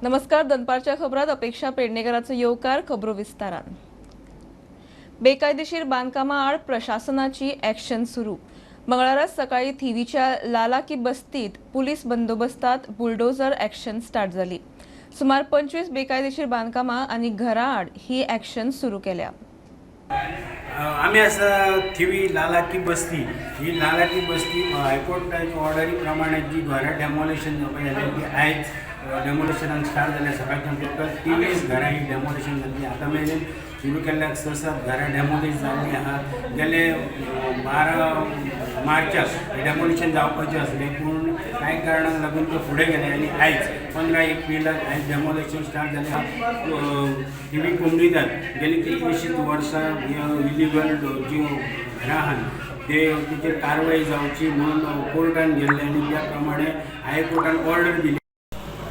नमस्कार, दनपारच्या खबरात अपेक्षा पेडणेकराचो येवकार. खबरो विस्तारान. बेकायदेशीर बांदकामां आड प्रशासनाची ॲक्शन सुरू. मंगळारा सकाळी थिवीच्या लाला की बस्तीत पुलीस बंदोबस्तात बुलडोझर ॲक्शन स्टार्ट जाली. सुमार 25 बेकायदेशीर बांदकामां आनी घरां आड ही ॲक्शन सुरू केल्या. आमी आसा थिवी लालाकी बस्ती. ही लालाकी बस्ती हायकोर्टाच्या ऑर्डरी प्रमाणे जी घरां डेमोलिशन जावपाक जाली, ती आयज डेमोलिशनाक स्टार्ट जालें. सकाळच्यान टोटल 23 घरां ही डेमोलिशन जातली. आतां मेरेन सुरू केल्ल्याक स सात घरां डेमोलिश जाल्लीं आहात. गेले 12 मार्चाक डेमोलिशन जावपाचें आसलें, पूण कांय कारणांक लागून तें फुडें गेलें आनी आयज 15 एप्रिलाक आयज डेमोलिशन स्टार्ट जालें. थिवी कोमनिदाद गेली कितलींशींच वर्सां इलिगल जी घरां आहात ते तेचेर कारवाय जावची म्हणून कोर्टान गेल्ले आनी त्या प्रमाणे हायकोर्टान ऑर्डर दिली.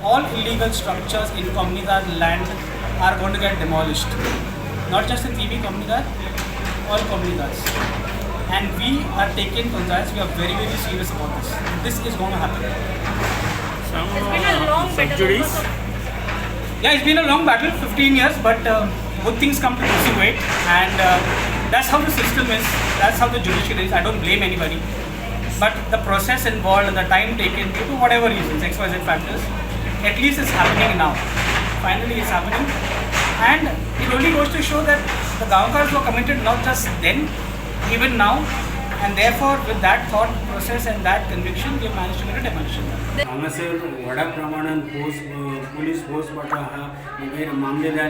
All illegal structures in Comunidade land are going to get demolished. Not just in Thivim Comunidade, all Comunidades. And we are taking cognizance, we are very, very serious about this. This is going to happen. Some It's been a long battle. Sub judice. Yeah, it's been a long battle, 15 years, but good things come to those who wait. And that's how the system is, that's how the judiciary is. I don't blame anybody. But the process involved and the time taken due to whatever reasons, XYZ factors, at least it's happening now. Finally, it's happening. And it only goes to show that the Gaonkars were committed not just then, even now. And therefore, with that thought process and that conviction, we have managed to get a demolition done. हांगासर व्हडा प्रमाणान force, police force वांटो आहा. मागीर मामलेदार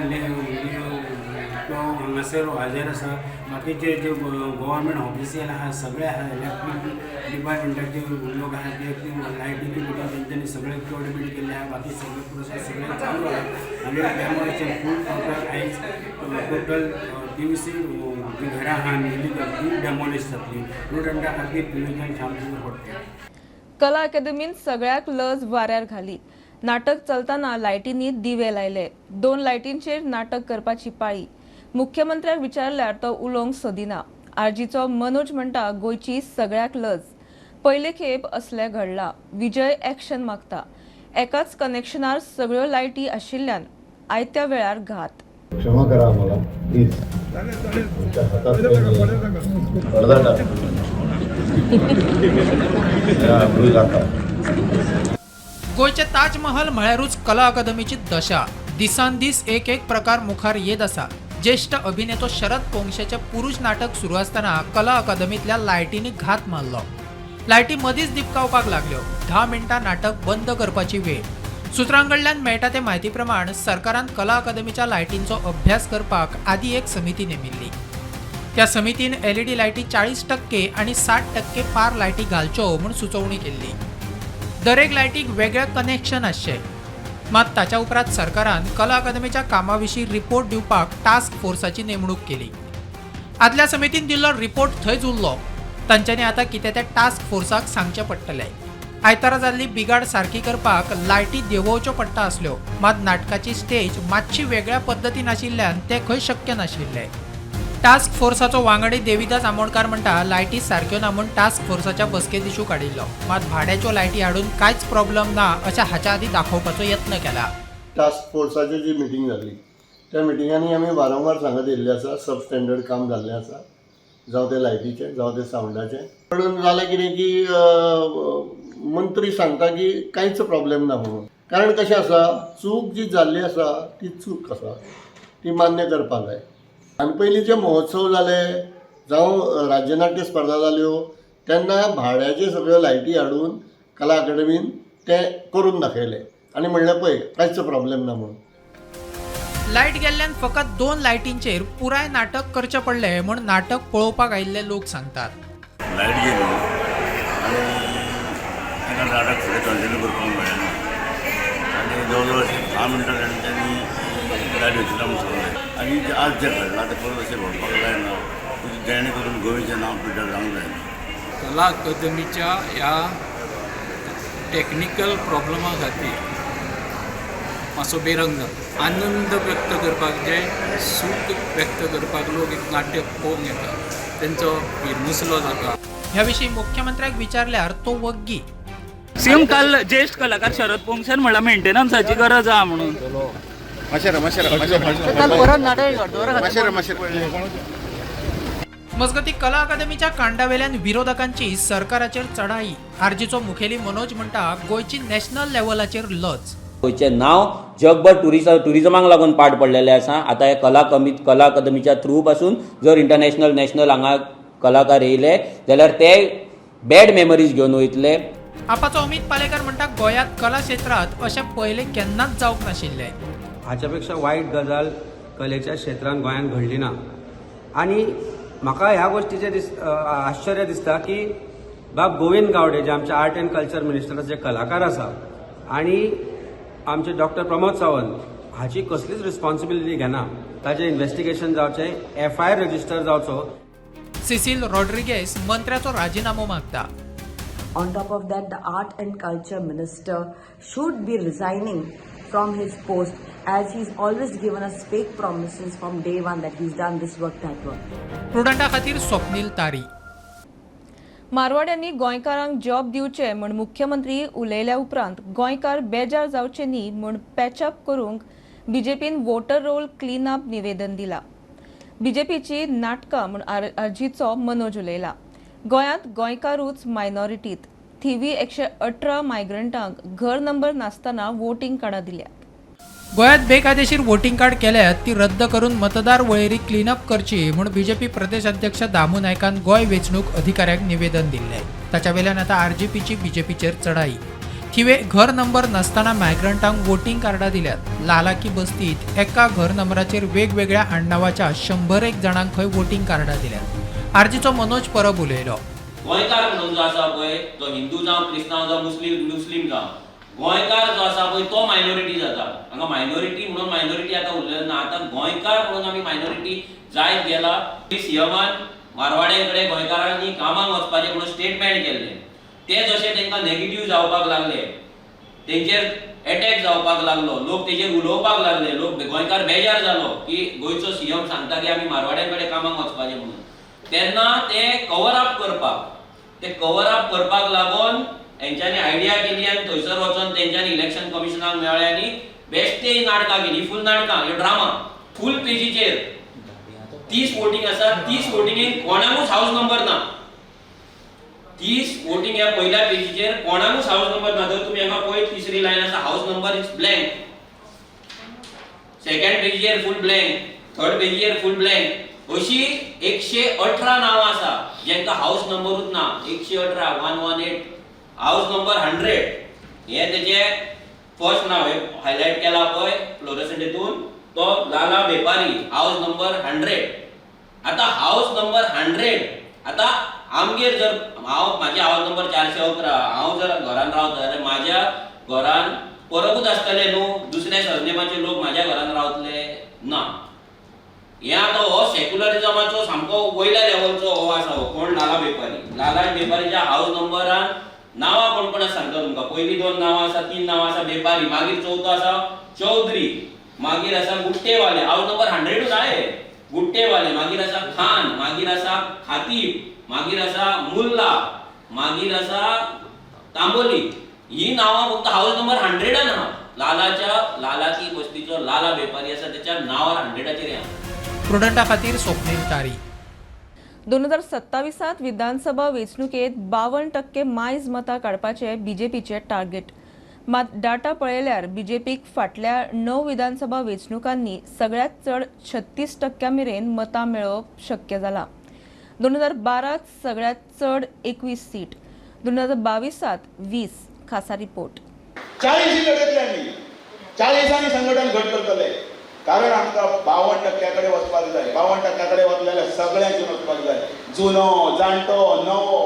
तो हांगासर हाजीर आसा. बाकीचे जे गव्हर्मेंट ऑफिशियल आहा, सगळे आहा, इलेक्ट्रीक डिपार्टमेंटाचे लोक आहा, ते लायटीचे भितर तेंच्यांनी सगळे कोऑर्डिनेट केल्ले आहा. बाकी सगळे प्रोसेस सगळे चालू आहा आनी डेमोलिशन फूल टोटल आयज टोटल 23 जी घरां आहा इलिगल ती डेमोलिश जातली. स्टुडंटा खातीर नियोजन सामकें पडटा. कला अकादमीन सगळ्याक लज वाऱ्यार घाली. नाटक चलतना लायटींनी दिवे लायले. दोन लायटींचेर नाटक करपाची पाळी. मुख्यमंत्र्याक विचारल्यार तो उलोवंक सोदिना. आरजीचो मनोज म्हणटा, गोंयची सगळ्याक लज. पयले खेप असलें घडलां. विजय एक्शन मागता. एकाच कनेक्शनार सगळ्यो लायटी आशिल्ल्यान आयत्या वेळार घात. क्षमा करा आम्हाला प्लीज. आमच्या हातात काही नाही. पडदा टाक. या, होईल आता. गोंयचे ताजमहल म्हळ्यारूच कला अकादमीची दशा. दिसान दीस एक एक प्रकार मुखार येत आसा. ज्येश्ठ अभिनेतो शरद पोंगशेचे पुरुष नाटक सुरू आसतना कला अकादमींतल्या लायटींनी घात मारलो. लायटी मदींच दिपकावपाक लागल्यो. 10 मिनटां नाटक बंद करपाची वेळ. सुत्रां कडल्यान मेळटा ते म्हायती प्रमाण सरकारान कला अकादमीच्या लायटींचो अभ्यास करपाक आदी एक समिती नेमिल्ली. त्या समितीन एलईडी लायटी 40% आनी 60% पार लायटी घालच्यो म्हूण सुचोवणी केल्ली. दरेक लायटीक वेगळे कनेक्शन आसचें. मात ताच्या उपरांत सरकारान कला अकादमीच्या कामा विशीं रिपोर्ट दिवपाक टास्क फोर्साची नेमणूक केली. आदल्या समितीन दिल्लो रिपोर्ट थंयच उरलो. तांच्यांनी आतां कितें तें टास्क फोर्साक सांगचें पडटलें. आयतारा जाल्ली बिगाड सारकी करपाक लायटी देंवोवच्यो पडटा आसल्यो, मात नाटकाची स्टेज मातशी वेगळ्या पद्दतीन आशिल्ल्यान तें खंय शक्य नाशिल्लें. टास्क फोर्साचो वांगडी देविदास आमोणकार म्हणटा, लायटी सारक्यो ना म्हूण टास्क फोर्साच्या बसकेत इशू काडिल्लो. मात भाड्याच्यो लायटी हाडून कांयच प्रॉब्लम ना अशें हाच्या आदीं दाखोवपाचो यत्न केला. टास्क फोर्साची जी मिटींग जाली, त्या मिटिंगांनी आमी वारंवार सांगत येयल्लें आसा, सब स्टँडर्ड काम जाल्लें आसा, जावं तें लायटीचें, जावं तें सावंडाचें. म्हणून जालें कितें की मंत्री सांगता की कांयच प्रॉब्लेम ना म्हणून. कारण कशें आसा, चूक जी जाल्ली आसा ती चूक आसा, ती मान्य करपाक जाय. आनी पयलीं जे महोत्सव जाले, जावं राज्यनाट्य स्पर्धा जाल्यो, तेन्ना भाड्याच्यो सगळ्यो लायटी हाडून कला अकादमीन तें करून दाखयलें आनी म्हणलें, पळय, कांयच प्रॉब्लेम ना म्हणून. लायट गेल्ल्यान फकत दोन लायटींचेर पुराय नाटक करचें पडलें म्हूण नाटक पळोवपाक आयिल्ले लोक सांगतात. लायट गेली आनी ताका नाटक फुडें कंटिन्यू करपाक मेळ्ळें ना आनी जवळ जवळ अशें 10 मिनटां तांणी लायट वयतना म्हूण सांगलें. आनी जें आज जें घडलां तें परत अशें घडपाक जायना, जेणे करून गोंयचें नांव पिड्ड्यार जावंक जायना. कला अकादमीच्या ह्या टॅक्निकल प्रॉब्लमा खातीर मातसो बेरंग जाता. आनंद व्यक्त करपाक, जे सूख व्यक्त करपाक लोक एक नाट्य पळोवंक येता, तेंचो विरमुसलो जाता. ह्या विशीं मुख्यमंत्र्याक विचारल्यार तो वग्गी. सीएम काल ज्येष्ठ कलाकार शरद पोंगशेन म्हणला मेंटेनन्साची गरज आहा म्हणून. मजगती, कला अकादमीच्या कांडावेल्यान विरोधकांची सरकाराचेर चढाई. आरजीचो मुखेली मनोज म्हणटा, गोंयची नॅशनल लेव्हलाचेर लज. गोंयचें नांव जगभर टुरिजमाक लागून पाड पडलेलें आसा. आतां हे कला अकादमीच्या थ्रू पासून जर इंटरनॅशनल, नॅशनल हांगा कलाकार येयले जाल्यार ते बॅड मेमरीज घेवन वयतले. आपाचो अमित पालेकर म्हणटा, गोंयांत कला क्षेत्रांत अशें पयलें केन्नाच जावंक नाशिल्लें. हाच्या पेक्षा वायट गजाल कलेच्या क्षेत्रांत गोंयांत घडली ना आनी म्हाका ह्या गोश्टीचें आश्चर्य दिसता की बाब गोविंद गावडे जे आमचे आर्ट अँड कल्चर मिनिस्टर, जे कलाकार आसा, आनी आमचे डॉक्टर प्रमोद सावंत हाची कसलीच रिस्पॉन्सिबिलिटी घेना. ताचें इन्वेस्टिगेशन जावचें, एफआयआर रजिस्टर जावचो. सिसिल रॉड्रिगेस मंत्र्याचो राजिनामो मागता. On top of that, the art and culture minister should be resigning from his post, as he's always given us fake promises from day one that he's done this work, that work. प्रुडंटा खातीर स्वप्नील तारी. मारवाड्यांनी गोंयकारांक job दिवचे म्हूण मुख्यमंत्री उलयल्या उपरांत गोंयकार बेजार जावचे न्ही म्हूण पॅचअप करूंक बीजेपीन वोटर रोल क्लीनअप निवेदन दिला. बीजेपीची नाटकां म्हूण आरजीचो मनोज उलयला. गोंयांत गोंयकारूच मायनॉरिटीत. थिवी 118 मायग्रंटांक घर नंबर नासतना वोटींग कार्डां दिल्यात. गोंयांत बेकायदेशीर वोटींग कार्ड केल्यात ती रद्द करून मतदार वळेरी क्लीनअप करची म्हूण बीजेपी प्रदेश अध्यक्ष दामू नायकान गोंय वेंचणूक अधिकाऱ्यांक निवेदन दिल्लें. ताच्या वेल्यान आतां आरजीपीची बीजेपीचेर चढाई. थिवे घर नंबर नासतना मायग्रंटांक वोटींग कार्डां दिल्यात. लालाकी बस्तीत एका घर नंबराचेर वेगवेगळ्या आडनांवाच्या 101 जाणांक खंय वोटींग कार्डां दिल्यात. आरजीचो मनोज परब उलयलो. गोंयकार म्हणून जो आसा पळय, जो हिंदू जावं, क्रिस्तांव जावं, मुस्लीम जावं, गोंयकार जो आसा पळय तो मायनॉरिटी जाता. हांगा मायनॉरिटी म्हणून मायनॉरिटी आतां उरलेलें ना. आतां गोंयकार म्हणून आमी मायनॉरिटी जायत गेला. सीएमान मारवाड्यां कडेन गोंयकारांनी कामाक वचपाचें म्हणून स्टेटमेंट केल्लें, तें जशें तांकां नेगेटीव जावपाक लागलें, तेंचेर एटॅक जावपाक लागलो, लोक तेजेर उलोवपाक लागले, लोक गोंयकार बेजार जालो की गोंयचो सीएम सांगता की आमी मारवाड्यां कडेन कामाक वचपाचें म्हणून, तेन्ना ते कवर अप करपाक लागून हेंच्यांनी आयडिया केली आनी थंयसर वचोन तेंच्यांनी इलेक्शन कमिशनाक मेळ्ळे आनी बेश्टे ही नाटकां केली. फूल नाटकां, ही ड्रामा. फूल पेजीचेर 30 वोटींग आसा. 30 वोटिंगेक कोणाकूच हाऊस नंबर ना. 30 वोटींग ह्या पयल्या पेजीचेर कोणाकूच हाऊस नंबर ना. जर तुमी हांगा पळयत, तिसरी लायन आसा, house number is blank. Second पेजीचेर full blank, third पेजीचेर full blank. अशी 118 नांवां आसा जेंका हाऊस नंबरूच ना. 118, 118, हाऊस नंबर 100 हे तेजे फर्स्ट नांव हे हायलायट केला पळय फ्लोरसंट हितून, तो लाला बेपारी, हाऊस नंबर 100. आतां हाऊस नंबर 100, आतां आमगेर जर हांव, म्हाजे हाऊस नंबर 411, हांव जर घरान रावता जाल्यार म्हाज्या घरान परबूच आसतले न्हू? दुसऱ्या सरनेमाचे लोक म्हाज्या घरान रावतले ना. हे आतां हो सेक्युलरिजमाचो सामको वयल्या लेवलचो हो आसा. हो कोण? लाला बेपारी. लाला बेपारीच्या हाऊस नंबरान नांवां कोण कोण आसा सांगता तुमकां. पयलीं दोन नांवां आसा, तीन नांवां आसा बेपारी, मागीर चवथो आसा चौधरी, मागीर आसा गुट्टेवाले. हाऊस नंबर 100ूच आहे. गुट्टेवाले, मागीर आसा खान, मागीर आसा खातीब, मागीर आसा मुल्ला, मागीर आसा तांबोली. ही नांवां फक्त हाऊस नंबर 100न आहा. लालाच्या लालाची बस्तीचो लाला बेपारी आसा, त्याच्या नांवार 100चेर आहा. प्रुडंटा खातीर स्वप्नील तारी. 2027त विधानसभा वेंचणुकेत 52% मायज मतां काडपाचे बीजेपीचे टार्गेट. मात डाटा पळयल्यार बीजेपीक फाटल्या णव विधानसभा वेंचणुकांनी सगळ्यात चड 36% मेरेन मतां मेळोवप शक्य जाला. 2012त सगळ्यात चड 21 सीट, 2022त 20. खासा रिपोर्ट. 40 लढयतले आमी, 40आंनी संघटन घट करतले, कारण आमकां 52% कडेन वचपाक जाय. 52% कडेन वतले जाल्यार सगळ्यांक घेवन वचपाक जाय, जुनो, जाणटो, नवो,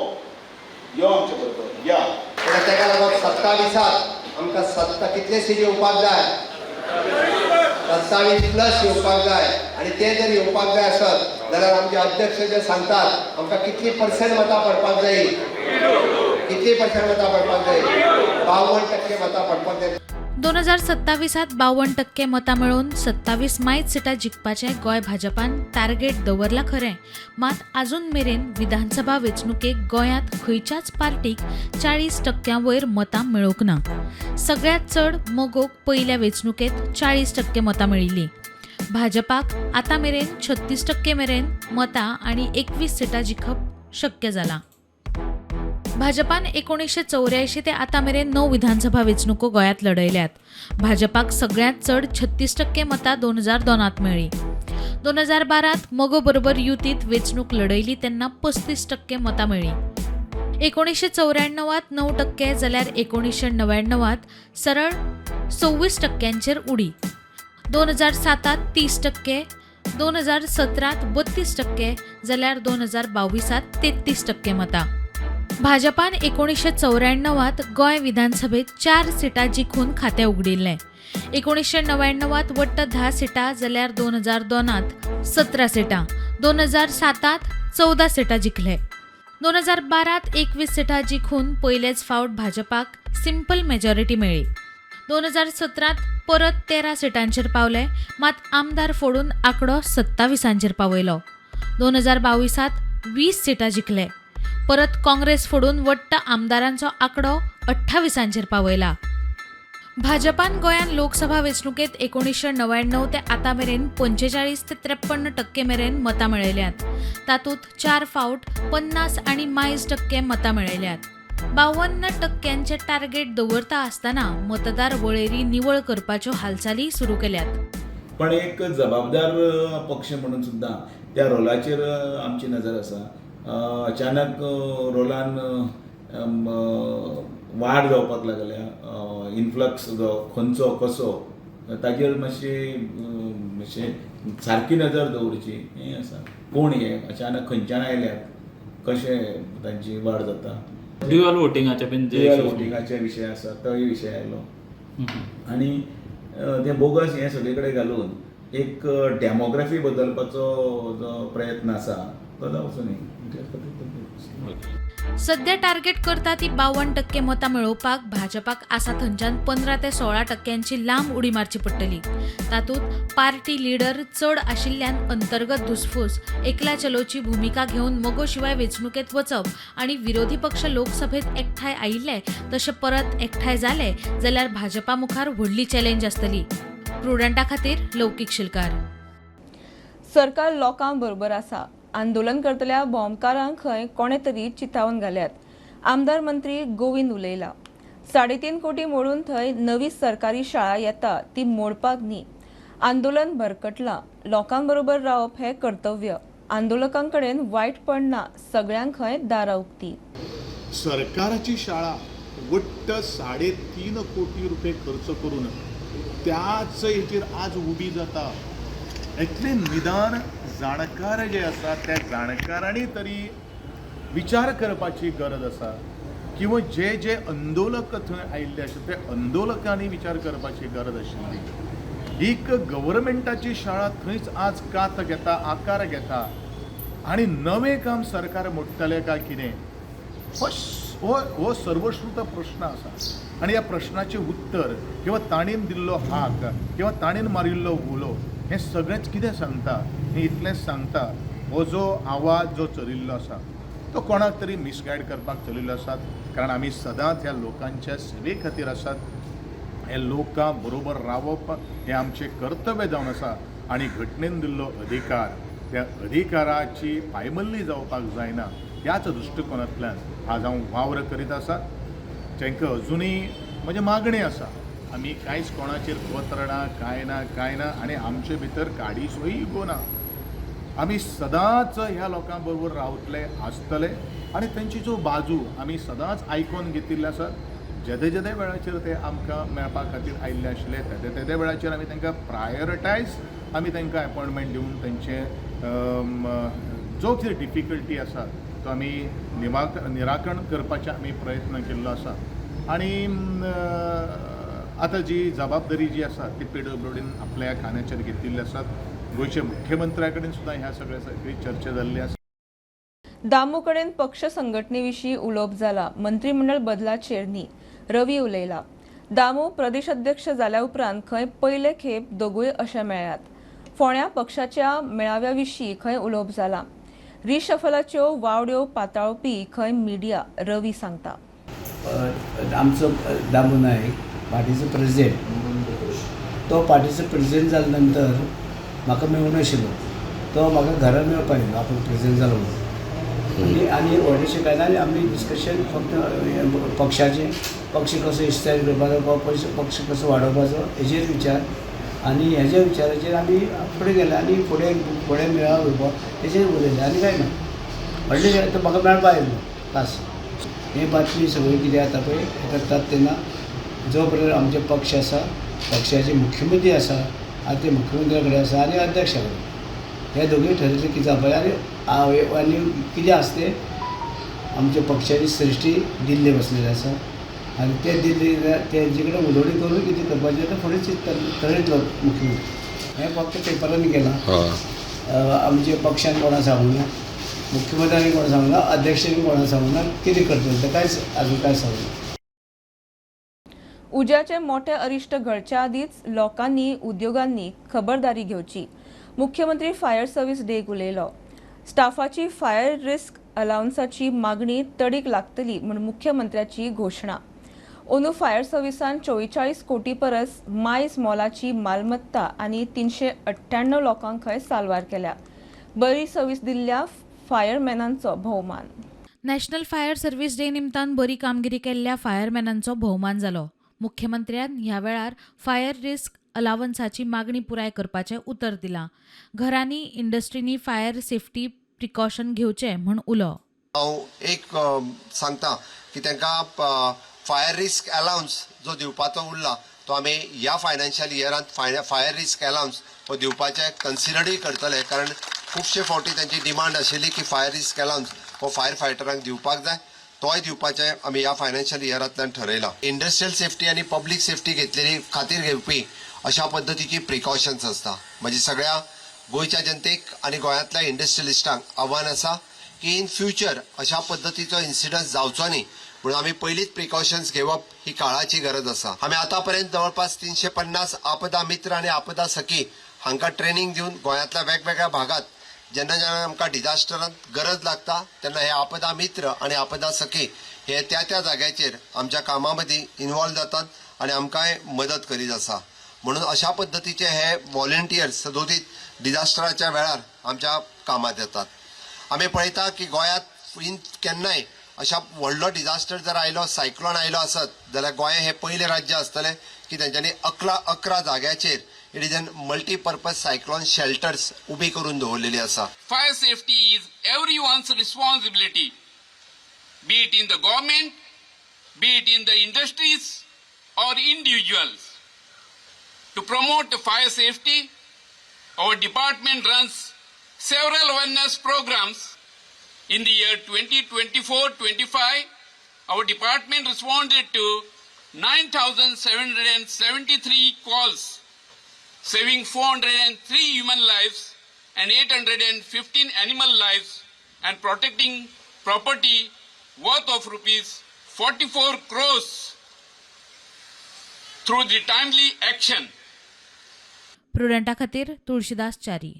यो आमचे बरोबर या. पूण ताका लागून 27त आमकां सत्ता कितले सीट येवपाक जाय? 27 प्लस येवपाक जाय. आनी ते जर येवपाक जाय आसत जाल्यार आमचे अध्यक्ष जे सांगतात, आमकां कितली पर्संट मतां पडपाक जाय? कितली पर्संट मतां पडपाक जाय? 52% मतां पडपाक जाय. 2027त 52% मतां मेळोवन 27 मायज सिटां जिखपाचें गोंय भाजपान टार्गेट दवरलां खरें, मात आजून मेरेन विधानसभा वेंचणुकेक गोंयांत खंयच्याच पार्टीक 40% वयर मतां मेळूंक ना. सगळ्यांत चड मगोक पयल्या वेंचणुकेंत 40% मतां मेळिल्लीं. भाजपाक आतां मेरेन 36% मेरेन मतां आनी 21 सिटां जिखप शक्य जालां. भाजपान 1984 ते आतां मेरेन णव विधानसभा वेंचणुको गोंयांत लढयल्यात. भाजपाक सगळ्यांत चड 36% मतां 2002त मेळ्ळीं. 2012त मगो बरोबर युतींत वेंचणूक लढयली तेन्ना 35% मतां मेळ्ळीं. 1994त 9% जाल्यार 1999त सरळ 26 टक्क्यांचेर उडी. 2007त 30%, 2017त 32% जाल्यार 2022त 33% मतां. भाजपान 1994त गोंय विधानसभेत चार सिटां जिखून खातें उगडिल्लें. 1999त वट्ट 10 सिटां जाल्यार 2002त 17 सिटां, 2007त 14 सिटां जिखले. 2012त 21 सिटां जिखून पयलेच फावट भाजपाक सिंपल मेजॉरिटी मेळ्ळी. 2017त परत 13 सिटांचेर पावले, मात आमदार फोडून आंकडो 27आंचेर पावयलो. 2022त 20 सिटां जिखले. परत काँग्रेस फोडून वट्ट आमदारांचो आंकडो 28आंचेर पावयला. भाजपान गोंयांत लोकसभा वेंचणुकेंत 1999 ते आतां मेरेन 45 ते 53% मेरेन मतां मेळयल्यांत. तातूंत चार फावट 50 आनी मायज टक्के मतां मेळयल्यांत. 52 टक्क्यांचें टार्गेट दवरता आसतना मतदार वळेरी निवळ करपाच्यो हालचाली सुरू केल्यात. पण एक जबाबदार पक्ष म्हणून सुद्दां त्या रोलाचेर आमची नजर आसा. अचानक रोलान वाड जावपाक लागल्या, इनफ्लक्स खंयचो कसो, ताजेर मातशी मातशें सारकी नजर दवरची हें आसा. कोण हे अचानक खंयच्यान आयल्यात, कशें तांची वाड जाता. ड्युअल वोटिंगाचे बीन जे ड्युअल वोटिंगाचे विशय आसा, तोय विशय आयलो आनी तें बोगस हें सगळे कडेन घालून एक डेमोग्राफी बदलपाचो जो प्रयत्न आसा तो जावचो न्ही त्या खातीर ते. सध्या टार्गेट करता ती 52% मतां मेळोवपाक भाजपाक आसा थंयच्यान 15 ते 16 टक्क्यांची लांब उडी मारची पडटली. तातूंत पार्टी लिडर चड आशिल्ल्यान अंतर्गत धुसफूस, एकला चलोची भुमिका घेवन मगो शिवाय वेंचणुकेत वचप आनी विरोधी पक्ष लोकसभेत एकठांय आयिल्ले तशे परत एकठांय जाले जाल्यार भाजपा मुखार व्हडली चॅलेंज आसतली. प्रुडंटा खातीर लौकीक शिलकार. सरकार लोकां बरोबर आसा. आंदोलन करतल्या भोंवकारांक खंय कोणे तरी चिथावन घाल्यात. आमदार मंत्री गोविंद उलयला. 3.5 कोटी मोडून थंय नवी सरकारी शाळा येता, ती मोडपाक न्ही. आंदोलन भरकटलां. लोकां बरोबर रावप हें कर्तव्य. आंदोलकां कडेन वायटपण ना. सगळ्यांक खंय दारां उक्ती. सरकाराची शाळा वट्ट 3.5 कोटी रुपये खर्च करून त्याच हेचेर आज उबी जाता. इतले निदान जाणकार जे आसा त्या जाणकारांनी तरी विचार करपाची गरज आसा किंवा जे जे आंदोलक थंय आयिल्ले आसा ते आंदोलकांनी विचार करपाची गरज आशिल्ली. एक गव्हर्मेंटाची शाळा थंयच आज कात घेता, आकार घेता आनी नवें काम सरकार मोडटलें काय कितें, हो हो सर्वश्रुत प्रश्न आसा. आनी ह्या प्रश्नाचें उत्तर किंवा ताणेन दिल्लो हाक किंवा ताणेन मारिल्लो उलो हें सगळेंच कितें सांगता, हें इतलेंच सांगता, हो जो आवाज जो चलिल्लो आसा तो कोणाक तरी मिसगायड करपाक चलिल्लो आसा. कारण आमी सदांच ह्या लोकांच्या सेवे खातीर आसात. हे लोकां बरोबर रावप हें आमचें कर्तव्य जावन आसा आनी घटनेन दिल्लो अधिकार, त्या अधिकाराची पायमल्ली जावपाक जायना ह्याच दृश्टिकोनांतल्यान आज हांव वावर करीत आसा. तांकां अजुनूय म्हजी मागणी आसा, आमी कांयच कोणाचेर पत्र ना, कांय ना, कांय ना आनी आमचे भितर काडीसोय इगो ना. आमी सदांच ह्या लोकां बरोबर रावतले, आसतले आनी तेंची जो बाजू आमी सदांच आयकोन घेतिल्ले आसा. जेदे जेदे वेळाचेर ते आमकां मेळपा खातीर आयिल्ले आशिल्ले, तेदे तेदे वेळाचेर आमी तांकां प्रायोरिटायज, आमी तांकां एपॉयंटमेंट दिवन तेंचे जो कितें डिफिकल्टी आसा तो आमी निराकरण करपाचे आमी प्रयत्न केल्लो आसा. आनी आतां जी जबाबदारी जी आसा ती पीडब्ल्यूडीन आपल्या खांद्याचेर घेतिल्ली आसा. गोंयच्या मुख्यमंत्र्या कडेन सुद्दां ह्या सगळ्या सगळी चर्चा जाल्ली आसा. दामू कडेन पक्ष संघटने विशीं उलोवप जाला, मंत्रीमंडळ बदलाचेर न्ही, रवी उलयला. दामू प्रदेश अध्यक्ष जाल्या उपरांत खंय पयले खेप दोगूय अशे मेळ्ळ्यात. फोंड्या पक्षाच्या मेळाव्या विशीं खंय उलोवप जालां. रिशफलाच्यो वावड्यो पाताळपी खंय मिडिया, रवी सांगता. आमचो दामू नायक पार्टीचो प्रेजिडेंट, तो पार्टीचो प्रेजिडेंट जाल्या नंतर म्हाका मेळूंक नाशिल्लो. तो म्हाका घरा मेळपाक आयलो, आपूण प्रेजिडेंट जालो म्हणून. आनी व्हडलेशें कांय ना, आनी आमी डिस्कशन फक्त पक्षाचें, पक्ष कसो इस्तार करपाचो, पक्ष कसो वाडोवपाचो हेजेर विचार, आनी हेज्या विचाराचेर आमी फुडें गेले आनी फुडें फुडें मेळावो घेवपाक तेजेर उलयले आनी कांय ना. व्हडलें तो म्हाका मेळपाक आयलो खास. हे बातमी सगळी कितें जाता पळय करतात तेन्ना जो पर्यंत आमचे पक्ष आसा, पक्षाचे मुख्यमंत्री आसा, आनी ते मुख्यमंत्र्या कडेन आसा आनी अध्यक्षा कडेन, हे दोगूय ठरयले की जावपा. आनी आनी कितें आसा तें आमच्या पक्षाची सृश्टी दिल्ली बसलेली आसा आनी ते दिल्ली तेंचे कडेन उलोवणी करून कितें करपाचें तें फुडें ठरयतलो मुख्यमंत्री. हें फक्त पेपरांनी केलां, आमच्या पक्षान कोणा सांगूंक ना, मुख्यमंत्र्यांनी कोणा सांगूंक ना, अध्यक्षांनी कोणा सांगूंक ना, कितें करतले तें कांयच अजून कांय सांगूंक ना. उज्याचे मोठे अरिश्ट घडच्या आदींच लोकांनी उद्योगांनी खबरदारी घेवची. मुख्यमंत्री फायर सर्व्हिस डेक उलयलो. स्टाफाची फायर रिस्क अलावन्साची मागणी तडीक लागतली म्हूण मुख्यमंत्र्याची घोशणा. अंदू फायर सर्व्हिसान 44 कोटी परस मायज मोलाची मालमत्ता आनी 398 लोकांक खंय साल्वार केल्या. बरी सर्व्हिस दिल्ल्या फायरमॅनांचो भोवमान. नॅशनल फायर सर्व्हिस डे निमतान बरी कामगिरी केल्ल्या फायरमॅनांचो भोवमान जालो. मुख्यमंत्र्यान ह्या वेळार फायर रिस्क अलावन्साची मागणी पुराय करपाचें उतर दिलां. घरांनी, इंडस्ट्रींनी फायर सेफ्टी प्रिकॉशन घेवचें म्हूण उलो. हांव एक सांगता की तांकां फायर रिस्क अलावन्स जो दिवपाचो उरला तो आमी ह्या फायनान्शियल इयरांत फायर रिस्क अलावन्स हो दिवपाचें कन्सिडरूय करतले, कारण खुबशे फावटी तांची डिमांड आशिल्ली की फायर रिस्क अलावन्स हो फायर फायटरांक दिवपाक जाय, तोय दिवपाचें आमी ह्या फायनान्शियल इयरांतल्यान ठरयलां. इंडस्ट्रियल सेफ्टी आनी पब्लीक सेफ्टी घेतलेली खातीर घेवपी अशा पद्दतीची प्रिकॉशन्स आसता. म्हणजे सगळ्या गोंयच्या जनतेक आनी गोंयांतल्या इंडस्ट्रियलिस्टांक आव्हान आसा की इन फ्युचर अशा पद्दतीचो इन्सिडंट जावचो न्ही म्हणून आमी पयलींच प्रिकॉशन्स घेवप ही काळाची गरज आसा. आमी आतां पर्यंत जवळपास 350 आपदा मित्र आनी आपदा सखी हांकां ट्रेनींग दिवन गोंयांतल्या वेगवेगळ्या भागात जेन्ना जेन्ना आमकां डिजास्टरांत गरज लागता तेन्ना हे आपदा मित्र आनी आपदा सखी हे त्या त्या जाग्याचेर आमच्या कामां मदीं इनवॉल्व जातात आनी आमकांय मदत करीत आसा. म्हणून अशा पद्दतीचे हे वॉलंटियर्स सदोदीत डिजास्टराच्या वेळार आमच्या कामात येतात. आमी पळयता की गोंयांत इन केन्नाय अशा व्हडलो डिजास्टर जर आयलो, सायक्लोन आयलो आसत जाल्यार गोंय हें पयलें राज्य आसतलें की तेंच्यांनी 11 जाग्याचेर it is an multipurpose cyclone shelters उबी करून दवरलेली आसा. Fire safety is everyone's responsibility, be it in the government, be it in the industries or individuals. To promote fire safety, our department runs several awareness programs. In the year 2024-25, our department responded to 9,773 calls, saving 403 human lives and 815 animal lives and protecting property worth of rupees 44 crores through the timely action. प्रुडंटा खातीर तुळशीदास च्यारी.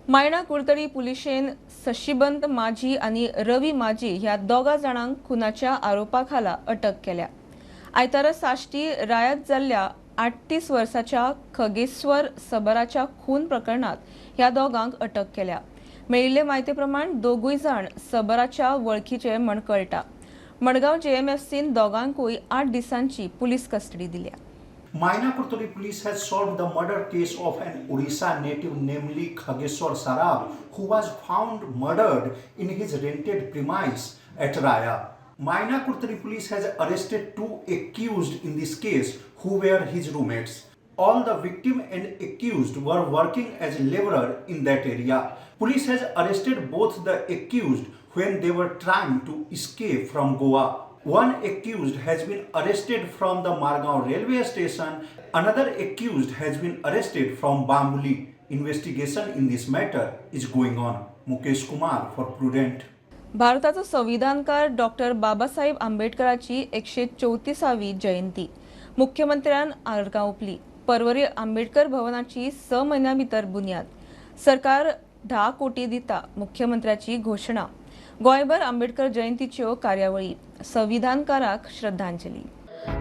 मायणा कुडतरी पुलिशेन शशिबंत माझी आनी रवी माझी ह्या दोगा जाणांक खुनाच्या आरोपा खाला अटक केल्या. आयतारा साश्टी रायात जाल्ल्या 38 वर्साच्या खगेश्वर सबराच्या खून प्रकरणात ह्या दोगांक अटक केल्या. मेळिल्ले म्हायती प्रमाण दोगूय जाण सबराच्या वळखीचे म्हण कळटा. मडगांव जेएमएफसीन दोगांकूय 8 दिसांची पुलीस कस्टडी दिल्या. Maina Curtorim police has solved the murder case of an Orissa native, namely Khageshwar Sarab, who was found murdered in his rented premise at Raya. Maina Curtorim police has arrested 2 accused in this case who were his roommates. All the victim and accused were working as laborer in that area. Police has arrested both the accused when they were trying to escape from Goa. One accused has been arrested from the Margao railway station. Another accused has been arrested from Bambuli. Investigation in this matter is going on. Mukesh Kumar for Prudent. भारताचो संविधानकार doctor Babasaheb आंबेडकराची 134वी जयंती. मुख्यमंत्र्यान आर्गां ओंपली. पर्वरी आंबेडकर भवनाची 6 म्हयन्यां भितर बुन्याद. सरकार 10 कोटी दिता, मुख्यमंत्र्याची घोशणा. गोंयभर आंबेडकर जयंतीच्यो कार्यावळी. संविधानकाराक श्रद्धांजली.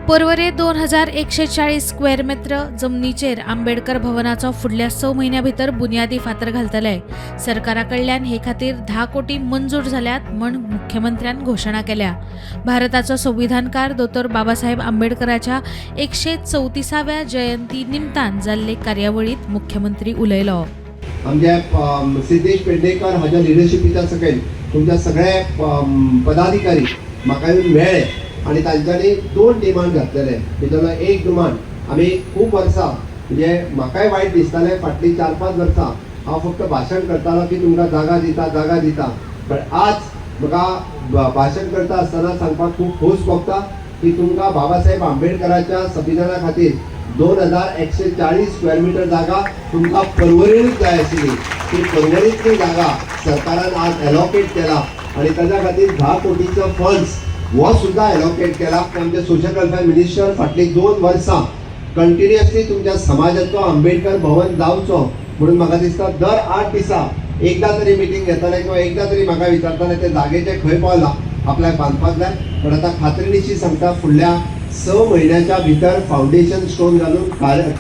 पर्वरे 2140 स्क्वेअर मेत्र जमनीचेर आंबेडकर भवनाचो फुडल्या 6 म्हयन्यां भितर बुन्यादी फातर घालतले. सरकारा कडल्यान हे खातीर 10 कोटी मंजूर जाल्यात म्हण मुख्यमंत्र्यान घोशणा केल्या. भारताचो संविधानकार दोतोर बाबासाहेब आंबेडकराच्या 134व्या जयंती निमतान जाल्ले कार्यावळीत मुख्यमंत्री उलयलो. आमचे सिद्धेश पेडणेकर हाज्या लिडरशिपीच्या सकयल तुमच्या सगळे पदाधिकारी म्हाका येवन मेळ्ळे आनी तांच्यांनी 2 डिमांड घातलेले. भितरलो एक डिमांड आमी खूब वर्सां म्हणजे म्हाकाय वायट दिसतालें, फाटलीं 4-5 वर्सां हांव फक्त भाशण करतालो की तुमकां जागा दिता जागा दिता, बट आज म्हाका भाशण करता आसतना सांगपाक खूब खोस भोगता की तुमकां बाबासाहेब आंबेडकराच्या संविधाना खातीर 2140 स्क्वेअर मिटर जागा तुमकां पर्वरीनूच जाय आशिल्ली. ती पर्वरींतली जागा सरकारान आज एलोकेट केला आनी ताच्या खातीर 10 कोटीचो फंड्स हो सुद्दां एलोकेट केला. आमचे सोशल वेलफेअर मिनिस्टर फाटलीं 2 वर्सां कंटिन्युअसली तुमच्या समाजाचो आंबेडकर भवन जावचो म्हणून म्हाका दिसता दर 8 दिसा एकदां तरी मिटींग घेताले किंवा एकदां तरी म्हाका विचारताले ते जागेचे खंय पावला आपल्याक बांदपाक जाय. पण आतां खात्रीनिशी सांगता फुडल्या 6 म्हयन्याच्या भितर फावंडेशन स्टोन घालून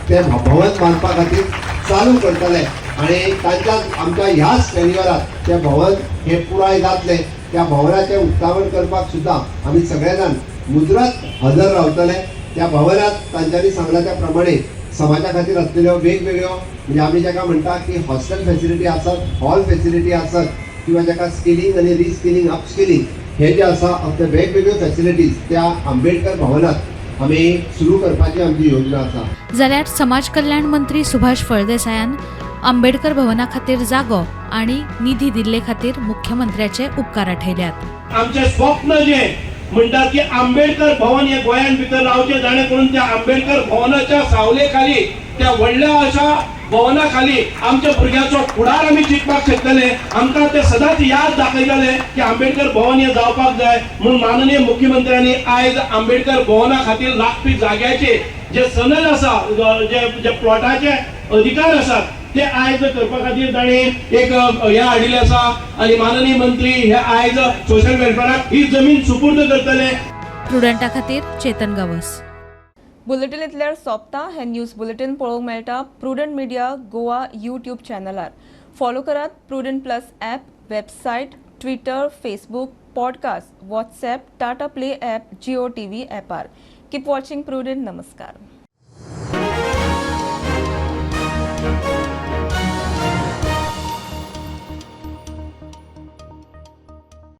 ते भवन बांदपा खातीर चालू करतले आनी तांच्या आमच्या ह्याच टेन्युअरात ते भवन हे पुराय जातले. त्या भवनाचें उक्तावण करपाक सुद्दां आमी सगळे जाण मुजरत हजर रावतले. त्या भवनात तांच्यांनी सांगला त्या प्रमाणे समाजा खातीर आसलेल्यो वेगवेगळ्यो म्हणजे आमी जाका म्हणटा की हॉस्टेल फेसिलिटी आसत, हॉल फेसिलिटी आसत किंवा जाका स्किलिंग आनी रिस्किलिंग अपस्किलिंग हे जे आसा ते वेगवेगळ्यो फेसिलिटीज त्या आंबेडकर भवनात आमी सुरू करपाची आमची योजना आसा. जाल्यार समाज कल्याण मंत्री सुभाष फळदेसायान आंबेडकर भवना खातीर जागो आनी निधी दिल्ले खातीर मुख्यमंत्र्याचे उपकार आठयल्यात. आमचे स्वप्न जे म्हणटात की आंबेडकर भवन हे गोंयांत भितर रावचे, जाणे करून त्या आंबेडकर भवनाच्या सावले खाली त्या व्हडल्या अशा भवना खाली आमच्या भुरग्यांचो फुडार आमी जिखपाक शकतले. आमकां ते सदांच याद दाखयतले की आंबेडकर भवन हे जावपाक जाय म्हणून माननीय मुख्यमंत्र्यांनी आयज आंबेडकर भवना खातीर लागपी जाग्याचे जे सनद आसा, जे प्लॉटाचे अधिकार आसात ते आयज करपा खातीर तांणी एक हें हाडिल्लें आसा आनी माननीय मंत्री हे आयज सोशल वेलफेअराक ही जमीन सुपूर्द करतले. प्रुडंटा खातीर चेतन गावस. बुलेटीन इतल्यार सोंपता. हे न्यूज बुलेटीन पळोवंक मेळटा प्रुडंट मिडिया गोवा यूट्यूब चॅनलार. फॉलो करात Prudent plus app, website, Twitter, Facebook, podcast, WhatsApp, Tata Play app, Jio TV ॲपार. Keep watching prudent. नमस्कार.